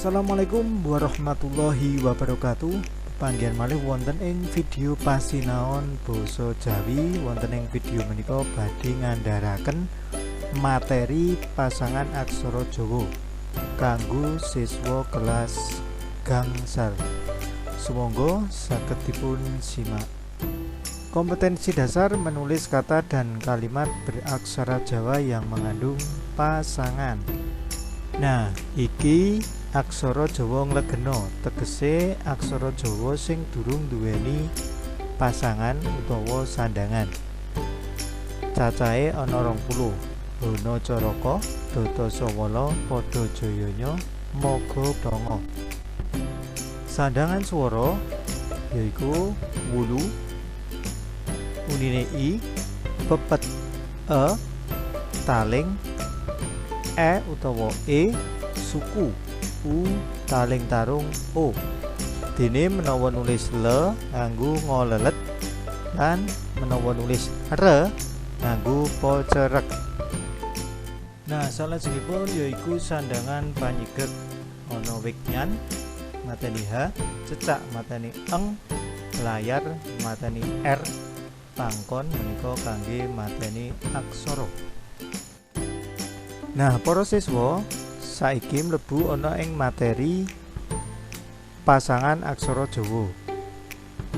Assalamualaikum warahmatullahi wabarakatuh. Panggihan malih wonten ing video pasinaon basa Jawi. Wonten ing video menika badhe ngandharaken materi pasangan aksara Jawa kanggo siswa kelas gangsal. Sumangga saged dipun simak. Kompetensi dasar menulis kata dan kalimat beraksara Jawa yang mengandung pasangan. Nah, iki aksara Jawa nglegena, tegese aksara Jawa sing durung duweni pasangan utawa sandangan. Cacahe ana 20. Hana Caraka, Data Sawala, Pada Jayanya, Maga Tanga. Sandangan swara yaiku wulu, unine i, pepet e, taling e utawa e, suku u, taling tarung o. Dene menawa nulis le nganggo ngolelet lan menawa nulis re nganggo pocerek. Nah, salajengipun yaiku sandangan panyigek. Ana wignan mateni h, cecak mateni eng, layar mateni r, pangkon menika kangge mateni aksara. Nah, para siswa, saiki mlebu ana ing materi pasangan aksara Jawa.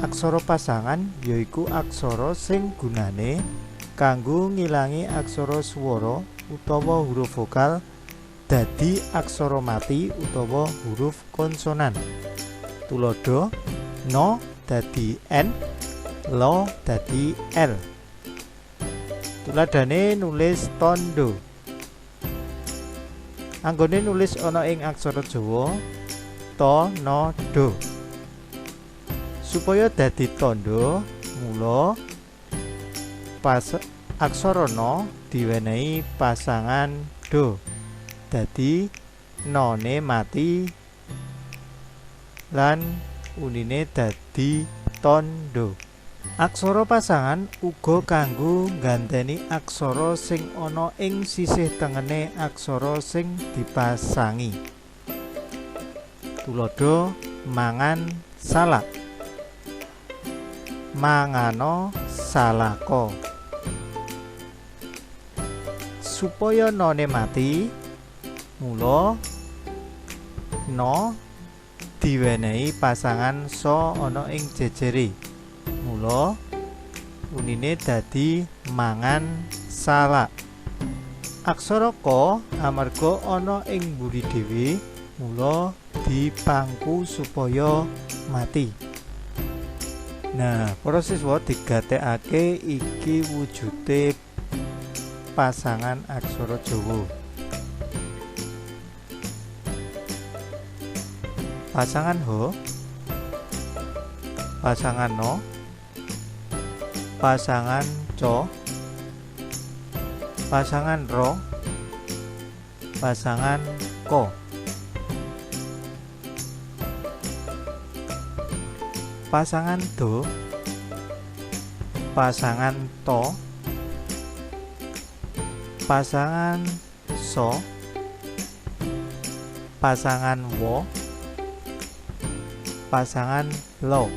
Aksara pasangan yaiku aksara sing gunane kanggo ngilangi aksara swara utawa huruf vokal dadi aksara mati utawa huruf konsonan. Tuladha no dadi n, lo dadi l. Tuladhane nulis tondo. Anggone nulis ana ing aksara Jawa to no do. Supaya dadi tondo, mula pas aksara no diwenehi pasangan do. Dadi none mati lan unine dadi tondo. Aksara pasangan uga kanggo ngganteni aksara sing ana ing sisih tengene aksara sing dipasangi. Tuladha mangan salak, mangano salako. Supaya none mati, mula no diwenehi pasangan so ana ing jejere. Mula unine dadi mangan salak. Aksara ka amarga ana ing mburi dhewe, mula dipangku supaya mati. Nah, para siswa, digatekake iki wujude pasangan aksara Jawa. Pasangan ho, pasangan no, pasangan co, pasangan ro, pasangan ko. Pasangan do, pasangan to, pasangan so, pasangan wo, pasangan lo.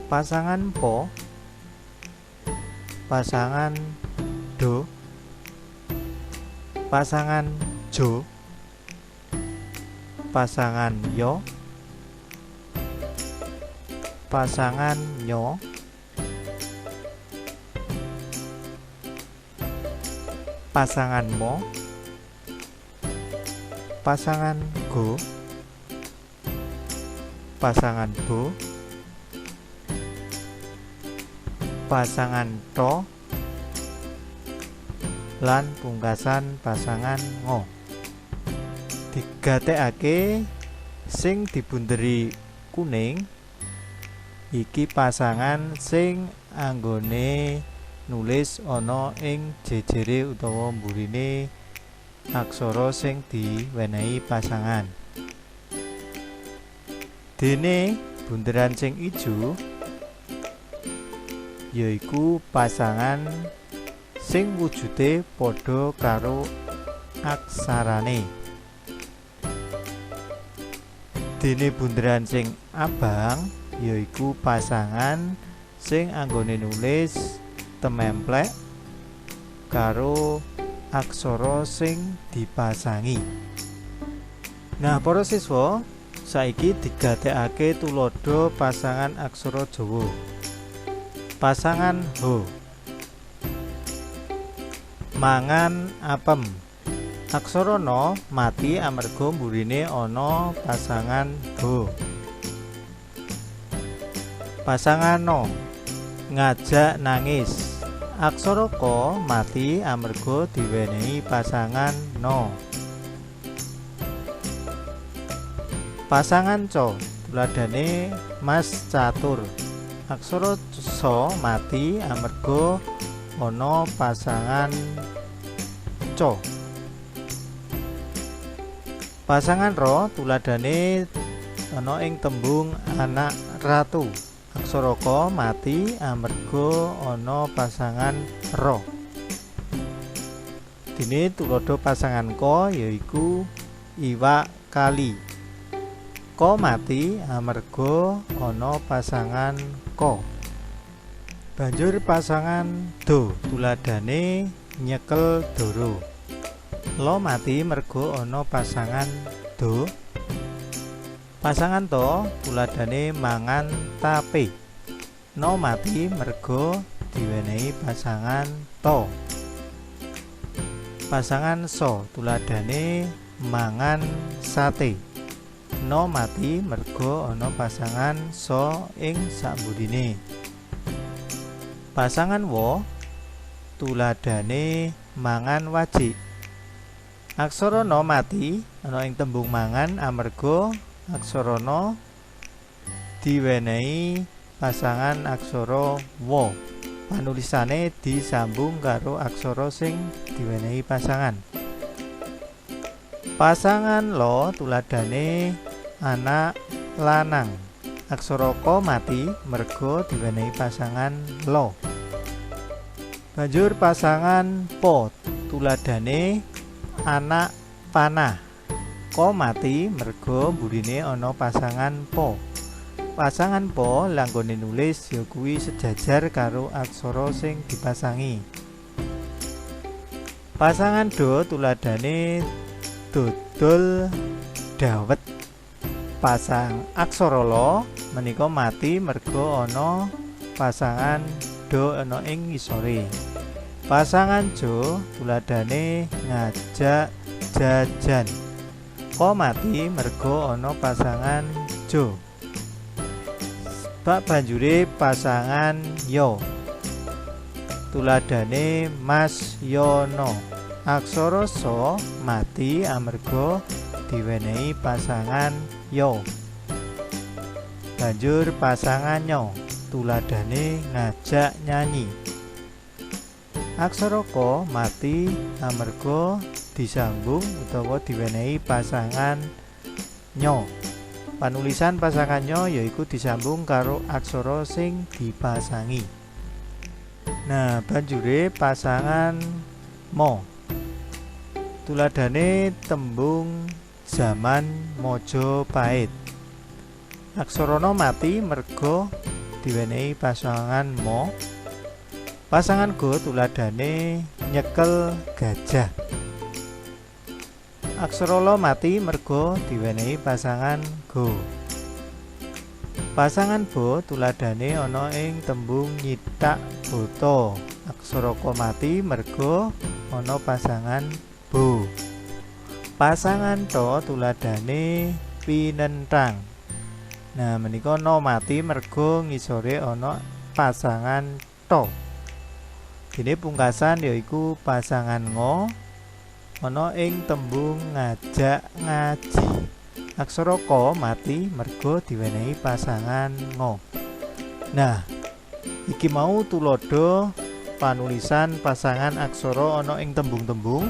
Pasangan po, pasangan do, pasangan jo, pasangan yo, pasangan nyo, pasangan mo, pasangan go, pasangan bo, pasangan to, lan pungkasan pasangan ngo. Digatekake sing dibunderi kuning iki pasangan sing anggone nulis ana ing jejere utawa mburine aksara sing diwenehi pasangan. Dene bunderan sing ijo yaiku pasangan sing wujude padha karo aksarane. Dene bunderan sing abang yaiku pasangan sing anggone nulis tememplek karo aksara sing dipasangi. Nah, para siswa, saiki digatekake tuladha pasangan aksara Jawa. Pasangan H. Mangan apem. Aksara na mati amarga mburine ana pasangan H. Pasangan no ngajak nangis. Aksara ka mati amarga diwenehi pasangan no. Pasangan co tuladhane Mas Catur. Aksara sa mati amarga ana pasangan co. Pasangan ro tuladhane ana ing tembung anak ratu. Aksara ka mati amarga ana pasangan ro. Dene tuladha pasangan ka yaiku iwak kali. Ka mati amarga ana pasangan ka. Banjur pasangan do tuladhane nyekel doro. Lo mati merga ana pasangan do. Pasangan to tuladhane mangan tape. No mati merga diwenehi pasangan to. Pasangan so tuladhane mangan sate. No mati merga ana pasangan so ing sakmburine. Pasangan wo tuladhane mangan wajik. Aksara na mati ana ing tembung mangan amarga aksara na diwenehi pasangan aksara wa. Panulisane disambung karo aksara sing diwenehi pasangan. Pasangan lo tuladhane anak lanang. Aksara ka mati merga diwenehi pasangan lo. Banjur pasangan po tuladhane anak panah. Ka mati merga mburine ana pasangan po. Pasangan po langgone nulis ya kuwi sejajar karo aksara sing dipasangi. Pasangan do tuladhane dodol dawet. Pasang aksara lo menika mati merga ana pasangan do ana ing ngisore. Pasangan jo tuladhane ngajak jajan. Ka mati merga ana pasangan jo. Bak banjure pasangan yo tuladhane Mas Yono. Aksara sa mati amarga diwenehi pasangan yo. Banjur pasangan nyo tuladhane ngajak nyanyi. Aksara ka mati amarga disambung utawa diwenehi pasangan nyo. Panulisan pasangan nyo yaiku disambung karo aksara sing dipasangi. Nah, banjure pasangan mo tuladhane tembung zaman Majapahit. Aksara na mati merga diwenehi pasangan mo. Pasangan go tuladhane nyekel gajah. Aksara la mati merga diwenehi pasangan go. Pasangan bo tuladhane ana ing tembung nyithak bata. Aksara ka mati merga ana pasangan bo. Pasangan to tuladhane pinenthang. Nah, menika na mati merga ngisore ana pasangan to. Dene pungkasan yaiku pasangan ngo ana ing tembung ngajak ngaji. Aksara ka mati merga diwenehi pasangan ngo. Nah, iki mau tuladha panulisan pasangan aksara ana ing tembung-tembung.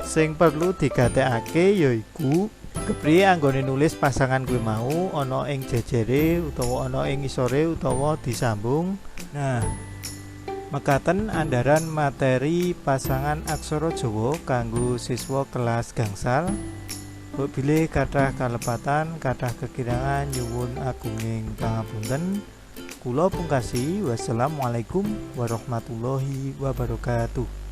Sing perlu digatekake yaiku kepriye anggone nulis pasangan kuwi mau ana ing jejere utawa ana ing ngisore utawa disambung. Nah, Mekaten andharan materi pasangan aksara Jawa kanggo siswa kelas gangsal. Mbok bilih kathah kalepatan, kathah kekirangan, nyuwun agunging pangapunten. Kula pungkasi, wassalamualaikum warahmatullahi wabarakatuh.